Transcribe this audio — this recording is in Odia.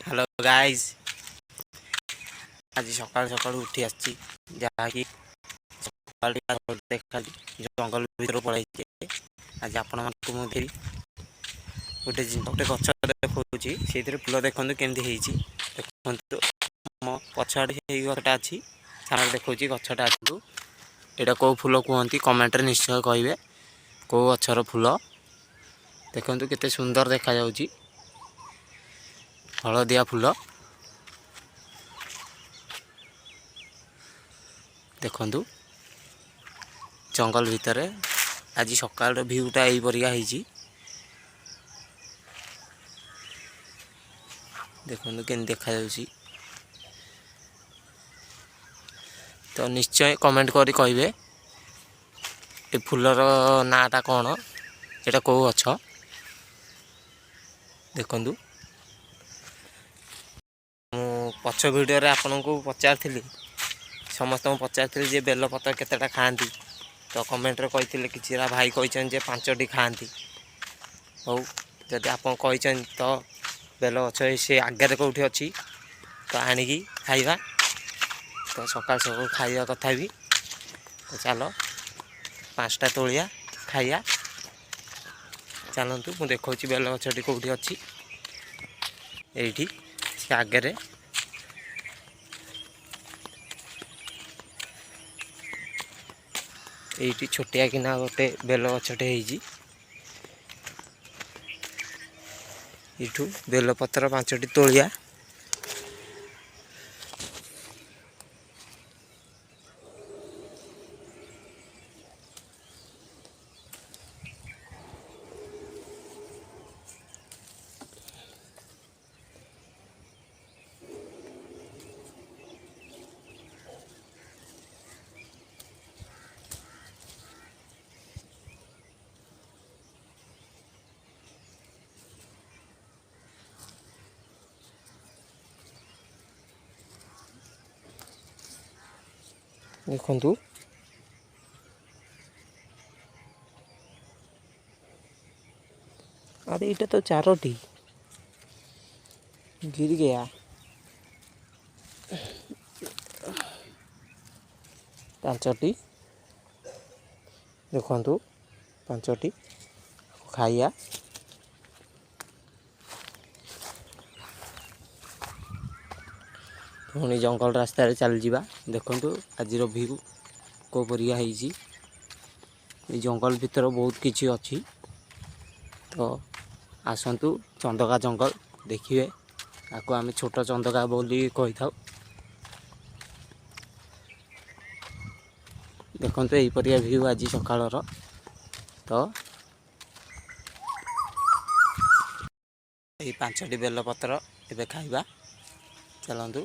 ହ୍ୟାଲୋ ଗାଇସ୍, ଆଜି ସକାଳୁ ସକାଳୁ ଉଠି ଆସିଛି, ଯାହାକି ସକାଳୁ ଦେଖାଯାଉଛି। ଜଙ୍ଗଲ ଭିତରକୁ ପଳାଇଛି। ଆଜି ଆପଣମାନଙ୍କୁ ମୁଁ ଦେବି ଗୋଟେ ଗୋଟେ ଗଛ ଦେଖାଉଛି, ସେଇଥିରେ ଫୁଲ ଦେଖନ୍ତୁ କେମିତି ହେଇଛି। ଦେଖନ୍ତୁ, ମୋ ପଛଆଡ଼େ ସେଇ ଗଛଟା ଅଛି, ସାମ୍ନାରେ ଦେଖାଉଛି ଗଛଟା ଅଛି। ଏଇଟା କେଉଁ ଫୁଲ କୁହନ୍ତି, କମେଣ୍ଟରେ ନିଶ୍ଚୟ କହିବେ କେଉଁ ଗଛର ଫୁଲ। ଦେଖନ୍ତୁ, କେତେ ସୁନ୍ଦର ଦେଖାଯାଉଛି ହଳଦିଆ ଫୁଲ। ଦେଖନ୍ତୁ, ଜଙ୍ଗଲ ଭିତରେ ଆଜି ସକାଳର ଭିୟୁଟା ଏଇପରିକା ହେଇଛି। ଦେଖନ୍ତୁ କେମିତି ଦେଖାଯାଉଛି। ତ ନିଶ୍ଚୟ କମେଣ୍ଟ କରି କହିବେ ଏ ଫୁଲର ନାଁଟା କ'ଣ, ଏଇଟା କେଉଁ ଗଛ। ଦେଖନ୍ତୁ, ମୁଁ ପଛ ଭିଡ଼ିଓରେ ଆପଣଙ୍କୁ ପଚାରିଥିଲି, ସମସ୍ତଙ୍କୁ ପଚାରିଥିଲି ଯେ ବେଲପତ୍ର କେତେଟା ଖାଆନ୍ତି। ତ କମେଣ୍ଟରେ କହିଥିଲେ, କିଛିଟା ଭାଇ କହିଛନ୍ତି ଯେ ପାଞ୍ଚଟି ଖାଆନ୍ତି। ହଉ, ଯଦି ଆପଣ କହିଛନ୍ତି ତ ବେଲ ଗଛ ସେ ଆଗରେ କେଉଁଠି ଅଛି, ତ ଆଣିକି ଖାଇବା। ତ ସକାଳୁ ସକାଳୁ ଖାଇବା କଥା ବି। ତ ଚାଲ, ପାଞ୍ଚଟା ତୋଳିଆ ଖାଇବା। ଚାଲନ୍ତୁ, ମୁଁ ଦେଖାଉଛି ବେଲ ଗଛଟି କେଉଁଠି ଅଛି। ଏଇଠି ସେ ଆଗରେ। ଏଇଠି ଛୋଟିଆ କିନା ଗୋଟେ ବେଲ ଗଛଟେ ହେଇଛି। ଏଇଠୁ ବେଲପତ୍ର ପାଞ୍ଚଟି ତୋଳିଆ। ଦେଖନ୍ତୁ, ଆରେ ଏଇଟା ତ ଚାରୋଟି ଗିର ଗୟା। ପାଞ୍ଚଟି ଦେଖନ୍ତୁ, ପାଞ୍ଚଟି ଖାଇବା। ପୁଣି ଜଙ୍ଗଲ ରାସ୍ତାରେ ଚାଲିଯିବା। ଦେଖନ୍ତୁ, ଆଜିର ଭିଉ କେଉଁ ପରିକା ହେଇଛି। ଏଇ ଜଙ୍ଗଲ ଭିତରେ ବହୁତ କିଛି ଅଛି। ତ ଆସନ୍ତୁ, ଚନ୍ଦକା ଜଙ୍ଗଲ ଦେଖିବେ। ତାକୁ ଆମେ ଛୋଟ ଚନ୍ଦକା ବୋଲି କହିଥାଉ। ଦେଖନ୍ତୁ, ଏଇପରିକା ଭିଉ ଆଜି ସକାଳର। ତ ଏଇ ପାଞ୍ଚଟି ବେଲପତ୍ର ଏବେ ଖାଇବା। ଚାଲନ୍ତୁ।